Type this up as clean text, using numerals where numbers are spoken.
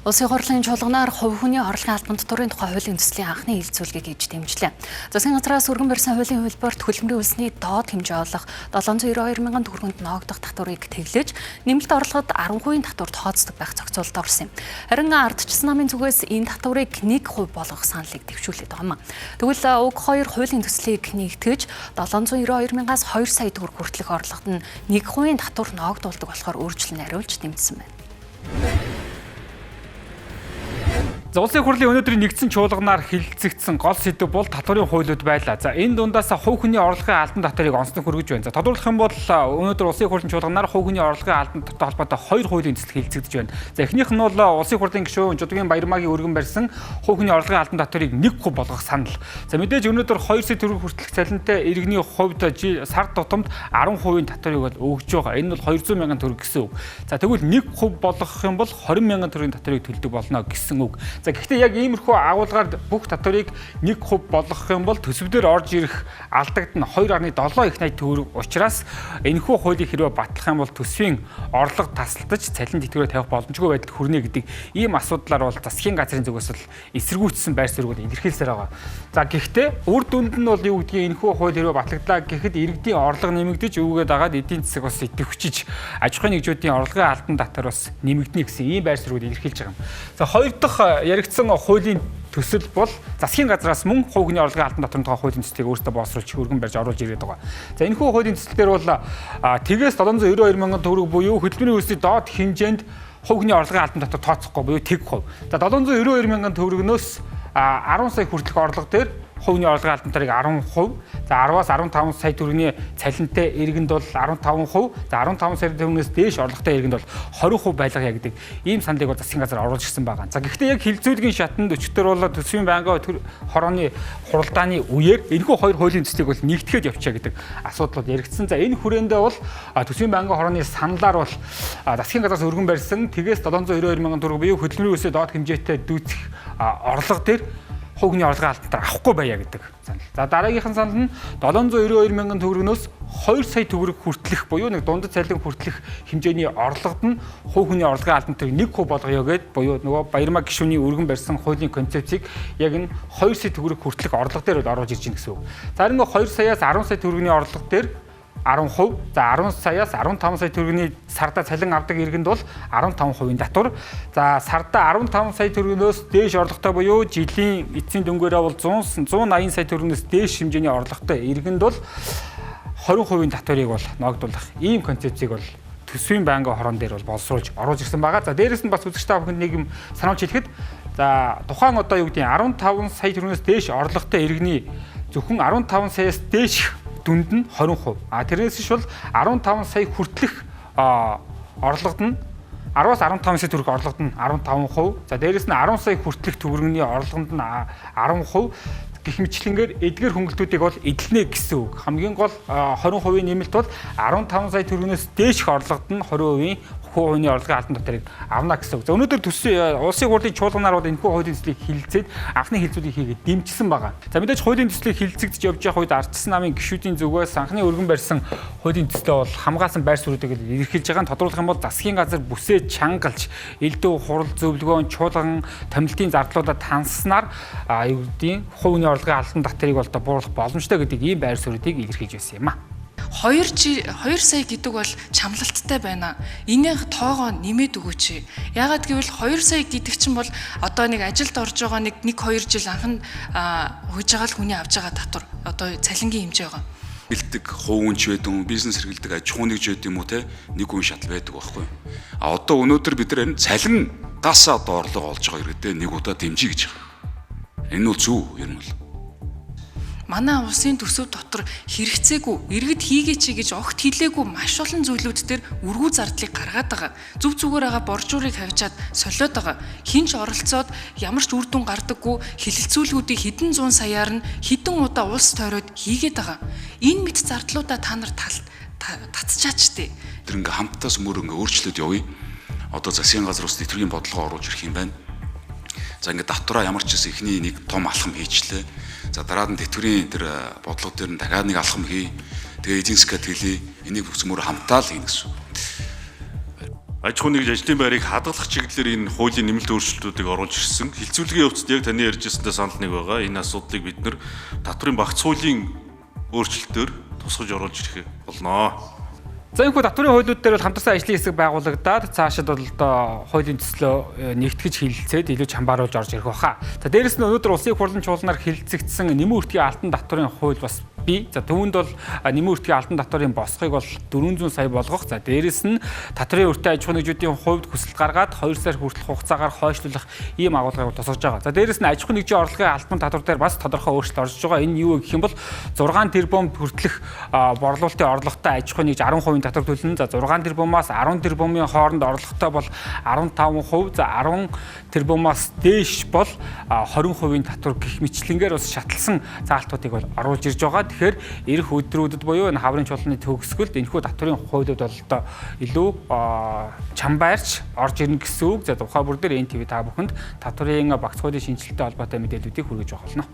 Улсын хурлын чуулганаар хувь хүний орлогын албан татварын тухай хуулийн төслийн анхны хэлэлцүүлгийг хийж дэмжлээ. Засгийн газраас өргөн барьсан хуулийн хувилбарт хөдөлмөрийн хөлсний доод хэмжээ болох 792 мянган төгрөгөнд ноогдох татварыг тэглэж, нэмэлт орлогод 10% татвар тооцдог байх зохицуулалт орсон юм. Харин ардчилсан намын зүгээс энэ татварыг 1% болгох саналыг дэвшүүлээд байгаа юм. Тэгвэл уг хоёр хуулийн төслийг нэгтгэж 792 мянгаас 2 сая төгрөг хүртэлх орлогод нь 1% татвар ноогдуулдаг болохоор өөрчлөн хариулж дэмжсэн байна. За улсын хурлын өнөөдрийн нэгдсэн чуулганаар хэлэлцэгдсэн гол сэдэв бол татварын хуулиуд байлаа. За энэ дундаас хувь хүний орлогын албан татварыг онцлог хөргөж байна. За тодруулах юм бол өнөөдөр улсын хурлын чуулганаар хувь хүний орлогын албан татвартай холбоотой хоёр хуулийн төсөл хэлэлцэгдэж байна. За эхнийх нь бол улсын хурлын гишүүн Жудгийн Баярмаагийн өргөн барьсан хувь хүний орлогын албан татварыг 1% болгох санал. За мэдээж өнөөдөр 2 сая төгрөг хүртэлх цалинтай иргэний хувьд сар тутамд 10% татварыг бол өгж байгаа. Энэ бол 200 мянган төгрөг гэсэн үг. За тэгвэл 1% болгох юм бол 20 мянган төгрөгийн татварыг төлдөг болно гэсэн үг. За гэхдээ яг иймэрхүү агуулгаар бүх татварыг 1% болгох юм бол төсөв дээр орж ирэх алдагд нь 2.7 их 80 төгрөг учраас энэхүү хуулийг хэрвээ батлах юм бол төсвийн орлого тасалдаж цалин тэтгэврээ тавих боломжгүй байдалд хүрнэ гэдэг ийм асуудлаар бол засгийн газрын зүгээс л эсэргүүцсэн байр суурийг бол илэрхийлсээр байгаа. За гэхдээ үр дүнд нь бол юу гэдгийг энэхүү хууль хэрвээ батлагдлаа гэхэд иргэдийн орлого нэмэгдэж үүгээ дагаад эдийн засаг бас идэвхжиж аж ахуйн нэгжүүдийн орлогын албан татвар бас нэмэгдэнэ гэсэн ийм байр суурийг илэрхийлж байгаа юм. За хоёр дахь яригдсан хуулийн төсөл бол засгийн газраас мөн хувь хүний орлогын албан татварын тухай хуулийн төслийг өөртөө боловсруулж өргөн барьж оруулж ирээд байгаа. За энэхүү хуулийн төсөл дээр бол тэгээс 792 мянган төгрөг буюу хөдөлмөрийн хөлсний доод хэмжээнд хувь хүний орлогын албан татвар тооцохгүй буюу тэг хувь. За 792 мянган төгрөгнөөс 10 сая хүртэлх орлого дээр хувийн орлогын албан татварыг 10%, за 10-аас 15 сая төгрөгийн цалинтай иргэнд бол 15%, за 15 сая төгрөгнөөс дээш орлоготой иргэнд бол 20% байлгая гэдэг ийм саналыг бол засгийн газар оруулж ирсэн байгаа. За гэхдээ яг хилцүүлгийн шатанд өчигдөр бол төсвийн байнгын хорооны хуралдааны үеэр энэхүү хоёр хуулийн төслийг бол нэгтгэхэд явчихъя гэдэг асуудал бол яригдсан. За энэ хүрээндээ бол төсвийн байнгын хорооны саналаар бол засгийн газраас өргөн барьсан тэгээс 792 мянган төгрөг буюу хөдөлмөрийн өсөө доод хэмжээтэй дүүцэх орлого дээр хувь хүний орлогын албан татвар авахгүй байя гэдэг санал. За дараагийнх нь санал нь 792 мянган төгрөгнөөс 2 сая төгрөг хүртэлх буюу нэг дундад цалин хүртэлх хэмжээний орлогод нь хувь хүний орлогын албан татварыг 1% болгоё гэд буюу нөгөө Баярмаа гишүүний өргөн барьсан хуулийн концепцийг яг энэ 2 сая төгрөг хүртэлх орлого дээр оруулж ирж байна гэсэн үг. За харин 2 саяас 10 сая төгрөгийн орлого дээр 10%, за 10 саяас 15 сая төгрөгийн сардаа цалин авдаг иргэнд бол 15% татвар. За сардаа 15 сая төгрөгнөөс дээш орлоготой буюу жилийн эцсийн дүнгээрээ бол 100 180 сая төгрөгнөөс дээш хэмжээний орлоготой иргэнд бол 20% татварыг бол ноогдуулах ийм концепцийг бол төсвийн байнгын хорон дээр бол боловсруулж оруулж ирсэн байгаа. За дээрэс нь бас үзэгч та бүхэнд нэг юм сануулж хэлэхэд за тухайн одоо юу гэдгийг 15 сая төгрөгнөөс дээш орлоготой иргэний зөвхөн 15 саяас дээш дүнд нь 20%. А тэрнээс биш бол 15 сая хүртэлх орлогод нь 10-аас 15 сая төгрөг орлогод нь 15%. За дээрэс нь 10 сая хүртэлх төгрөгийн орлогонд нь 10% гэх мэтлэнгээр эдгээр хөнгөлтүүдийг бол эдлэнэ гэсэн үг. Хамгийн гол 20% нэмэлт бол 15 сая төгрөгнөөс дээшх орлогод нь 20% хувийн орлогын албан татварыг авна гэсэн үг. За өнөөдөр төссөн улсын хурлын чуулганаар бол энэхүү хуулийн төслийг хилцээд анхны хилцүүлгийг хийгээд дэмжсэн байгаа. За мэдээж хуулийн төслийг хилцэгдэж явж явах үед ардчсан намын гишүүдийн зүгээс анхны өргөн барьсан хуулийн төслөө бол хамгаалсан байр суурьуудыг илэрхийлж байгаа нь тодруулах юм бол засгийн газар бүсээ чангалж элдв хурал зөвлөгөөн чуулган томилтын зардлуудад ханснаар юу гэдгийг хувийн орлогын албан татварыг бол бууруулах боломжтой гэдэг ийм байр суурьуудыг илэрхийлж байсан юм а. 2 сая гэдэг бол чамлалттай байна. Энийг тоогоо нэмээд өгөөч. Яагаад гэвэл 2 сая гэдэг чинь бол одоо нэг ажилд орж байгаа нэг 1 2 жил анхан хүйж байгаа л хүний авж байгаа татвар одоо цалингийн хэмжээ байгаа. Бэлдэг хувь хүн ч байдаг юм, бизнес хэрэглэдэг аж ахуйн нэгж байдаг юм уу те нэг хүн шатал байдаг байхгүй. А одоо өнөөдөр бид нар энэ цалингаас одоо орлого олж байгаа иргэдээ нэг удаа дэмжиж гэж байгаа. Энэ бол зөв ер нь бол. Манай улсын төсөв дотор хэрэгцээгүй, иргэд хийгээч гэж огт хэлээгүй маш олон зүйлүүд дээр үргүү зардлыг гаргаад байгаа. Зүв зүгээр байгаа боржуурыг хавчаад солиод байгаа. Хинч оролцоод ямар ч үр дүн гардаггүй хилэлцүүлгүүдийг хэдэн зуун саяар нь хэдэн удаа улс тойроод хийгээд байгаа. Энэ мэт зардлуудаа та нар татчаач тээ. Тэр ингээ хамтдаас мөр ингээ өөрчлөлт явъя. Одоо засгийн газар ус тэтгэврийн бодлогоо оруулж ирэх юм байна. За ингээ татвараа ямар ч гэсэн эхний нэг том алхам хийчлээ. За дараа нь тэтгэврийн тэр бодлого дээр нь дахиад нэг алхам хий. Тэгээ эдийн засгаа төлье. Энийг бүх мөр хамтаа л хийнэ гэсэн үг. Аж ахуйн нэгж ажлын байрыг хадгалах чиглэлээр энэ хуулийн нэмэлт өөрчлөлтүүдийг оруулж ирсэн. Хилцүүлгийн явцад яг таны ярьж ирсэнтэй санал нэг байгаа. Энэ асуудлыг бид нар татврын багц хуулийн өөрчлөлтөөр тусгаж оруулж ирэх болно. За энэхүү татврын хуулиуд дээр бол хамтарсан ажлын хэсэг байгуулагдаад цаашид бол одоо хуулийн төслөө нэгтгэж хилэлцээд илүү чамбааруулж орж ирэх баха. За дээрэс нь өнөөдөр улсын их хурлын чуулганаар хилэлцэгдсэн нэмэн өртгийн алтан татврын хууль бас бий. За түүнд бол нэмэн өртгийн алтан татврын босхийг бол 400 сая болгох. За дээрэс нь татврын өртөө аж ахуйн нэгжүүдийн хувьд хүсэлт гаргаад 2 сар хүртэлх хугацаагаар хойшлуулах ийм агуулгыг тусгаж байгаа. За дээрэс нь аж ахуйн нэгжийн орлогын албан татвар дээр бас тодорхой өөрчлөлт орж байгаа. Энэ юу гэх юм бол 6 тэрбум хүртэлх борлуулалтын орлоготой аж ахуйн нэгж 10% татвар төлнө. За 6 тэрбумаас 10 тэрбумын хооронд орлоготой бол 15%, за 10 тэрбумаас дээш бол 20% татвар гэх мэтлэнгээр бас шатлсан заалтуудыг бол оруулж ирж байгаа. Тэгэхээр ирэх өдрүүдэд буюу энэ хаврын чуулганы төгсгөлд энэхүү татврын хуулиуд бол одоо илүү чамбайрч орж ирнэ гэсэн үг. За тухай бүр дээр NTV та бүхэнд татврын багц хуулийн шинжилэлттэй холбоотой мэдээллүүдийг хүргэж байгаа болно.